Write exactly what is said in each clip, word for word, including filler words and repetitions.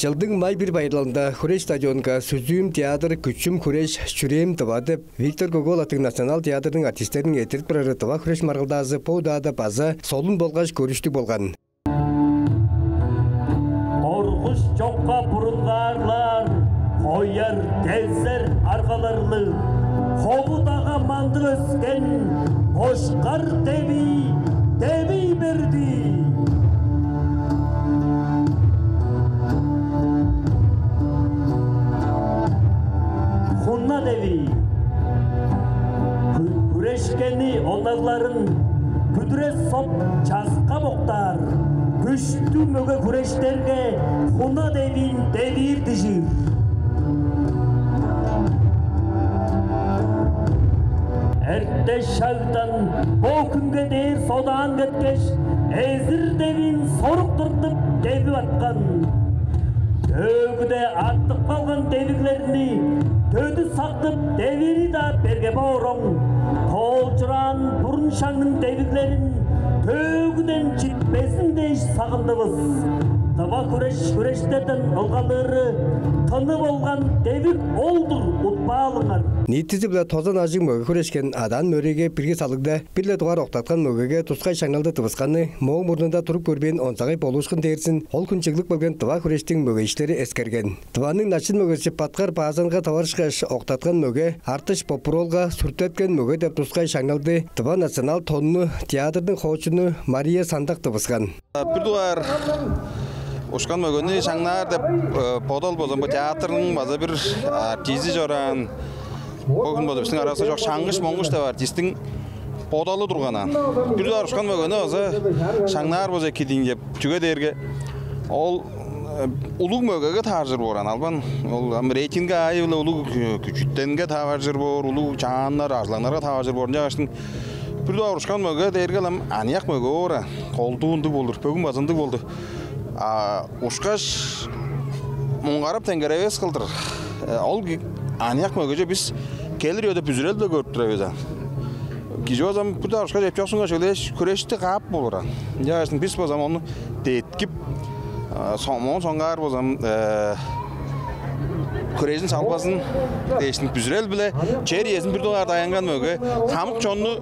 Чылдың май бир байырлалында хүреш стадионга «Сүзүүм театр, күчүм хүреш, чүрээм Тыва» деп Виктор Көк-оол аттыг Национал театрның артистериниң эрттирип турары тыва хүреш маргылдаазы бо удаада база солун болгаш көрүштүг болган. Коргуш чокка бурунгаарлаар, хояр, кезер аргаларлыг, ховудага мандыг өскен Кошкар Девий, Девий Бердий. Хуна Девий. Хү-, хүрешкени онагларын бүдүре соп, часка боктаар, күштүг мөге хүрештерге Хуна Девиин девиир дижир. Эрте шагдан бо хүнге дээр содаан кеткеш, Эзир Девиин сорук тыртып, девип арткан. Төөгүде артып калган девиглерни төдү сактып, девири-даа берге бооруң. Тоолчураан бурун шагның девиглерин төөгүден читпезин дээш сагындывыс. Тыва хүреш хүрештерден ылгалыыры тыны болган девиг ол-дур, утпаалыңар. Ниитизи-биле тозан ажыг мөге хүрешкен адаан мөрейге бирги салыгда бир-ле дугаар октаткан мөгеге тускай шаңналды тывысканы, мооң мурнунда туруп көрбээн онзагай болуушкун дээрзин ол хүн чыглып келген тыва хүрештиң мөгейикчилери эскерген. Тываның начын мөгези Баткар Баазанга таварышкаш октаткан мөге Артыш Попур-оолга «Сүртеткен мөге» деп тускай шаңналды тыва национал тонну театрның хоочуну Мария Сандак тывыскан. Бир дугаар ушкан мөгени шаңнаар деп, э, бодал болза, бо театрның база бир артизи чораан. Бо хүн болза бистиң аравыста чок, Шаңгыш Моңгуш деп артисттиң бодалы турган аан. Бир дугаар ушкан мөгени база шаңнаар болза эки дийин деп. Чүге дээрге ол, э, улуг мөгеге таваржыр боор аан. Албан ол ам рейтинг аайы-биле улуг, э, күчүтенге таваржыр боор, улуг чааннар, арзылаңнарга таваржыр боор. Ынчангаштың бир дугаар ушкан мөге дээрге ам аныяк мөге боор аан. Колдуу ындыг болур, бөгүн база ындыг болду. А ушкаш муңгарап теңгеревес кылдыр. Э, ол ки-, аныяк мөгеже бис келир үеде бүзүрел-биле көрүп тур эвес аан. Кижи болза ам бир дугаар ушкаш эпчоксунгаш, эгелээш хүрешти каап болур аан. Ынчангаштың бис болза ам ону деткип, а, со-, моон соңгаар болза ам, э, хүрежин салбазын дээштиң бүзүрел-биле чер иезин бир дугаар даянган мөге, хамык чонну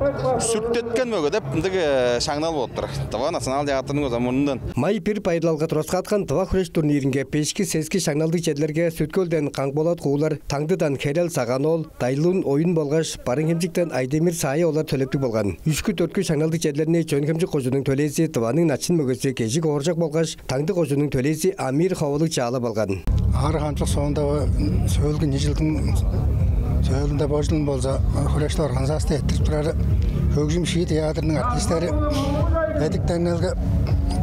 сүртеткен мөге деп ындыг, э, шаңнал болуп тур. Тыва национал театрның болза мурнундан. Май бир байырлалга тураскааткан тыва хүреш турниринге бешки, сески шаңналдыг черлерге Сүт-Хөлден Каңболат Куулар, Таңдыдан Херел Сагаан-оол, Дайлуун Оюн болгаш Барыын-Хемчиктен Айдемир Саая олар төлептиг болган. Үшкү, дөрткү шаңналдыг черлерни Чөөн-Хемчик кожууннуң төлээзи, Тываның начын мөгези Кежик Ооржак болгаш Таңды кожууннуң төлээзи Амир Ховалыг чаалап алган. Аар хамчык соонда, сөөлгү ийи чылдың сөөлүнде, бо чылын болза, хүрешти организастап эрттирип турары «Хөгжүм-шии» театрының артистери бедик деңнелге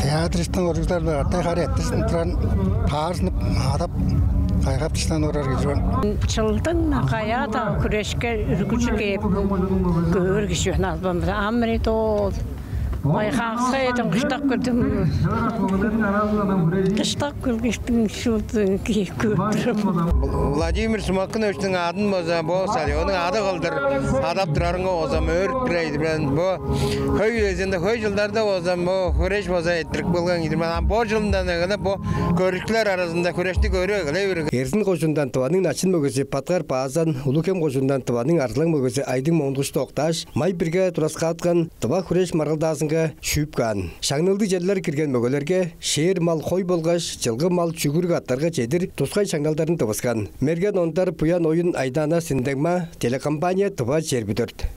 театр иштиң оргуздар-биле катай хары эрттирзин турарын таарзынып, адап, кайгап-дыштанып орар кижи мен. Чылдың каяа-даа хүрешке үргүлчү кээп көөр кижи мен албан-биле. Ам мырыңай ол байхааксайдың кыштап көрдүм. Кыштап көргүштүң шудун киип көрдүм. Владимир Сумакыновичтиң адын база бо стадионнуң ады кылдыр адап турарынга база өөрүп турар ийди мен. Бо хөй үезинде, хөй чылдарда база бо хүреш база эрттирип келген ийди мен. Ам бо чылындан эгелеп бо көрүкчүлер аразында хүрешти көрүп эгелей берген. Эрзин кожуундан Тываның начын мөгези Баткар Баазан, Улуг-Хем кожуундан Тываның арзылаң мөгези Айдың Монгушту октааш, май бирге тураскааткан тыва хүреш маргылдаазынга шүүп каан. Шаңналдыг черлер кирген мөгелерге шээр мал, хой болгаш чылгы мал, чүгүрүк аттарга чедир тускай шаңналдарын тывыскан. Мерген Ондар, Буян Оюн, Айдаана Синдегма, телекомпания «Тыва чээрби дөрт».